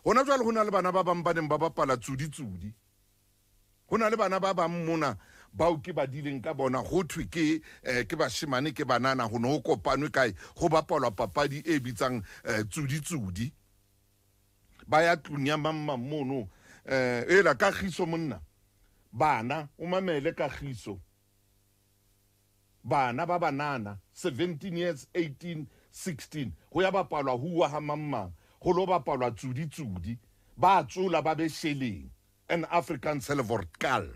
Hona jwale ho na le bana ba bang ba neng ba bapala tsudi-tsudi. Ho na le bana ba bang mona bao ke badileng ka bona ho thwe ke ke bashemane ke banana ho ne ho kopanwe kae ho bapalwa papadi e bitsang tsudi-tsudi. Ba ya tlung ya mang mang mono ela kagiso monna. Bana o mamele kagiso. Bana ba banana 17 years 18 16 ho ya bapalwa huwa ha mang mang ho lo bapalwa tsudi-tsudi. Ba tsola ba be sheleng. An African Selvortkal.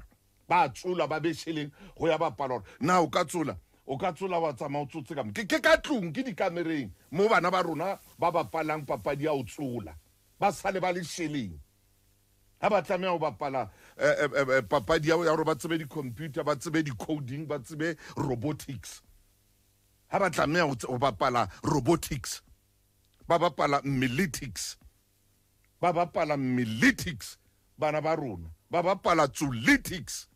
Ba tsola ba be sheleng ho ya bapalwa. Na o ka tsola? O ka tsola wa tsamaya o tsotse ka ke ka tlung ke dikamereng mo bana ba rona ba bapalang papadi ya ho tsola. Ba sale ba le sheleng. Ha ba tlameha ho bapala papadi ya hore ba tsebe di-computer, ba tsebe di-coding, ba tsebe robotics. Ha ba tlameha ho bapala robotics, ba bapala militics. Ba bapala militics bana ba rona, ba bapala tsolitics.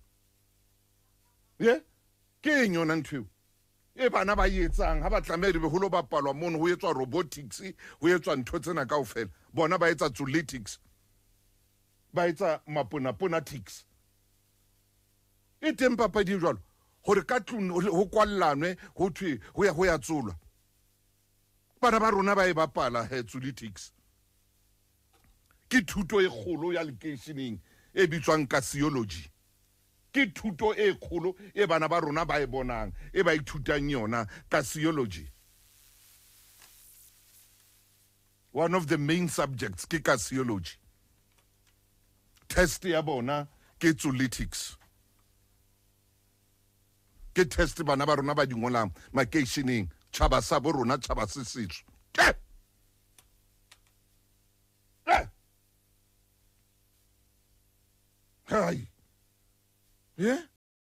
Ye? Ke eng yona ntho eo? E bana ba etsang ha ba tlameha di be ho lo bapalwa mono ho etswa robotics, ho etswa ntho tsena kaofela. Bona ba etsa tsolitics. Ba etsa maponaponatics. E teng papadi e jwalo hore ka tlung ho kwallanwe ho thwe ho ya ho ya tsolwa. Bana ba rona ba e bapala he tsolitics. Ke thuto e kgolo ya lekeisheneng e bitswang kasiology. Ke thuto e kgolo e bana ba rona ba e bonang e ba ithutang yona kasiology. One of the main subjects ke kasiology. Test ya bona ke tsolitics. Ke test bana ba rona ba di ngolang makeisheneng, tjhaba sa bo rona, tjhaba se setso. Ke Hai. Ye?